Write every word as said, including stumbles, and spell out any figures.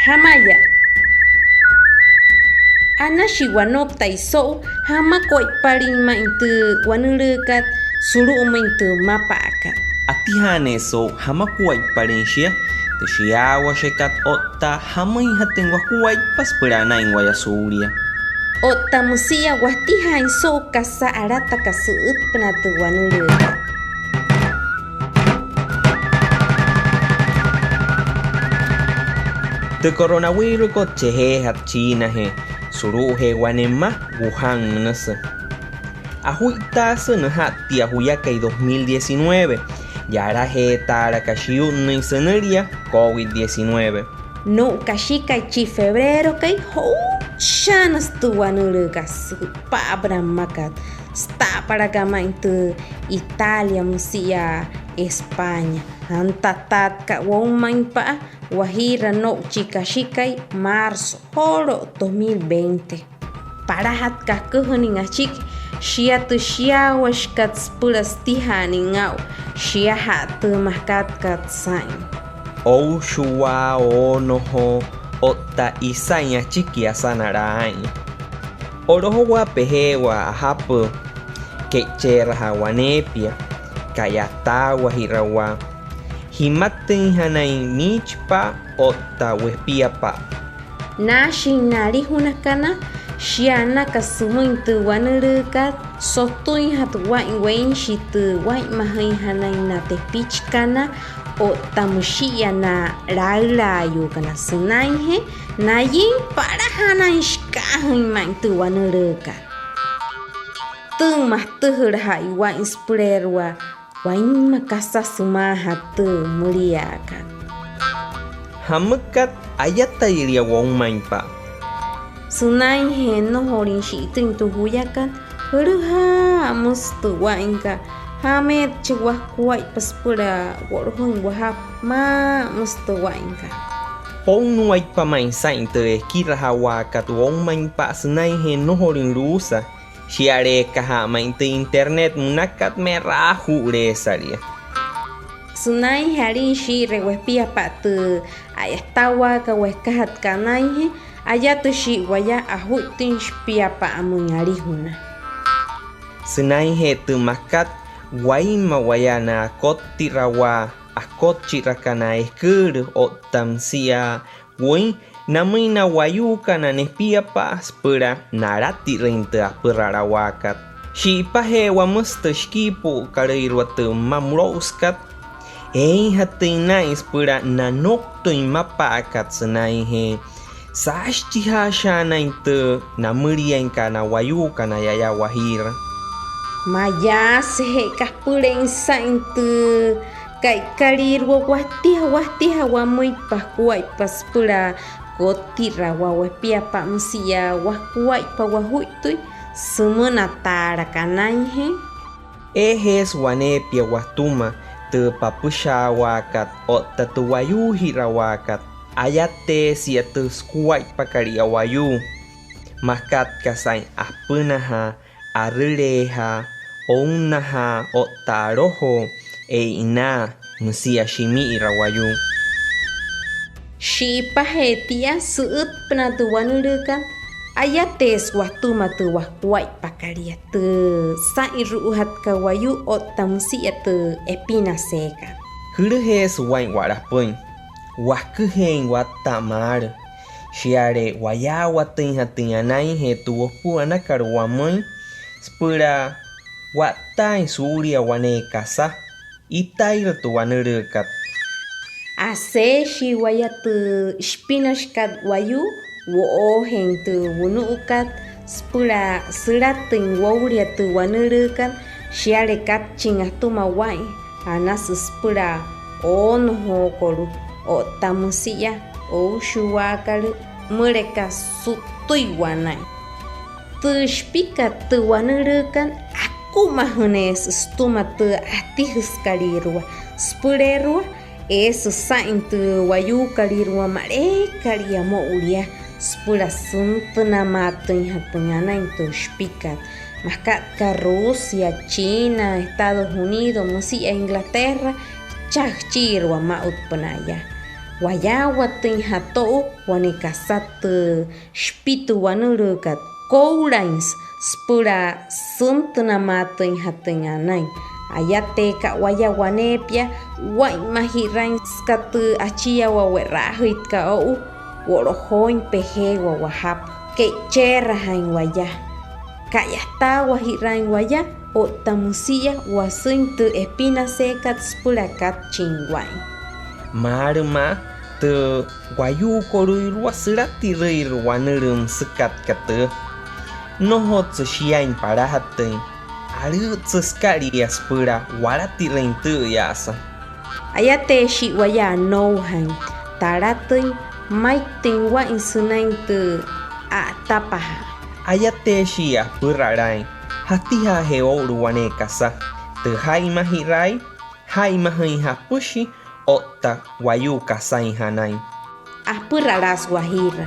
Jamaya. Anashi wanouktai so'u jamakuaippalüin ma'i tü wanülüükat sulu'umüin tü mmapa'akat. Atijaanee so'u jamakuaippalüin shia tü shiyaawashekat otta jamüinjatüin wakuaippa süpüla anain waya suulia. Otta müsia watijaain so'u kasa alataka sü'ütpünaa tü wanülüükat. Tü coronavirusokot chejeejatü Chinajee sulu'ujee wane mma Wuhan münüsü. Ajuittaasü nüja'ttia juyakai dos mil diecinueve, yalajeetaalaka shiyu'nnüin sünülia covid diecinueve. No'u kashikai chi febrerokai, joushaanüsü tü wanülüükat süpa'apünaa mmakat, süta'apalaka ma'i tü Italia müsia España. Antataatka woumainpa'a Wajiira no'u chi kashikai marzo joolu'u dos mil veinte. Palajatü kaküjünüin achiki shia tü shiyaawashikat süpüla sütijaanüin aa'u shiaja'a tü makatkat saa'in: oushuwaa, oonojoo otta isain achiki asanalaa aa'in. O'lojowaa pejeewa ajapü, ke'icheerajaa waneepia, ka'yataawajirawaa, jimatüinjanain niichipa'a otta wepiapa'a. Naashin na alijunakana, shia anaka sümüin tü wanülüükat, sotüinjatü waa'in weinshi tü waa'inmajüinjanain na tepichikana otta müshi'iya na laülaayuukana sünainjee nayin palajanain shikaajüin ma'i tü wanülüükat. Tü matüjülaja'aya waa'in süpüleerua wainma kasa sümaajatü tü müliyaakat. ¿Jamükat ayatairia woumainpa'a? Sünainjee nnojolüin shi'itüin tü juyakat, jülüjaa müsü tü waa'inkat. Jameetche wakuaippa süpüla wo'lojüin wajapü, maa müsü tü waa'inkat. O'unnuaitpa ma'i saa'in tü ekirajawaakat woumainpa'a sünainjee nnojolüin luusa. Shialeekaja'a ma'i tü internet münakat, me'raaju'uleesalia. Sünainjee alin shii'iree wepiapa'a tü a'yatawaakat wekajatkat anainjee, ayatüshii waya ajuittüin shipiapa'amüin alijuna. Sünainjee tü makat, wainma waya na akottirawaa akotchirakana eküülü otta müsia wüin namüin na wayuukana nepiapa'a süpüla nalatirüin tü apüralawaakat. Shi'ipajee wamüsü tü shikiipu'ukalüirua tü mma mülo'usükat, eeinjatüin naa'in süpüla nanouktüin mmapa'akat sünainjee saashichijaashaanain tü namüliainkat na wayuukana ya'ya Wajiira. Mayaasüje kapüleein saa'in tü ka'ikalüirua, watija watija wamüin pakuaippa süpüla kottirawaa wepiapa'a müsia wakuaippa wajuittüin sümünataalaka anainjee. Eejeesü waneepia watüma tü papüshaawaakat otta tü wayuujirawaakat. Ayateesia tü sukuaippakalia wayuu, makat aka saa'in apünajaa, arüleejaa, ounnajaa otta alojoo, e'inaa, müsia shimi'ira wayuu. Shi'ipajee tia sü'ütpünaa tü wanülüükat, ayateesü watüma tü wakuaippakalia, tü saa'inru'ujatkat wayuu otta müsia tü epinaseekat. Jülüjeesü waa'in wa'lapüin, waküjeein watta'a maalü. Shiale wayaawatüinjatüin anainjee tü wopu anakat wamüin süpüla wa'ttaain suulia wane kasa itairü tü wanülüükat. Aseeshii waya tü shipinashikat wayuu wo'oojeein tü wunu'ukat süpüla sülatüin woulia tü wanülüükat. Shiale katchin atüma waa'in, anasü süpüla oonojookolü otta müsia oushuwaakalü müleka su'ttüiwa naa'in. Tü shipikat tü wanülüükat, akumajüneesü sütüma tü atijüsükalüirua süpüleerua. Eesü saa'in tü wayuukolüirua maleekalia mo'ulia süpüla süntünamaatüinjatüin anain tü shipikat. Makat aka Rusia, China, Estados Unidos müsia Inglaterra, jüchajüchiirua maa'utpünaa yaa. Wayaawatüin jato'u wane kasa tü shipi tü wanülüükat. Koo'ulainsü süpüla süntünamaatüinjatüin anain. Ayateeka waya waneepia, waa'inmajiraain süka tü achiawaa we'raajüitkat o'u, wo'lojooin pejeewa wajapü. Ke'icheerajaain waya. Ka'yataawajiraain waya otta müsia wasüin tü epinaseekat süpüla katchin waa'in. Maalü maa, tü wayuukolüirua, sülatirüirü wanülüü müsükatka tüü. Nnojotsü shiain palajatüin. Alü'ütsü sükalia süpüla walatirüin tüü yaasa. Ayateeshii waya anoujain, talatüin, maittüin waa'in sünain tü a'atapajaa. Ayateeshii apüralaain, jatijaajee oo'ulu wane kasa. Tü jaa'inmajiraai, jaa'inmajüin japüshi otta wayuu kasain janain. Apüralaasü Wajiira.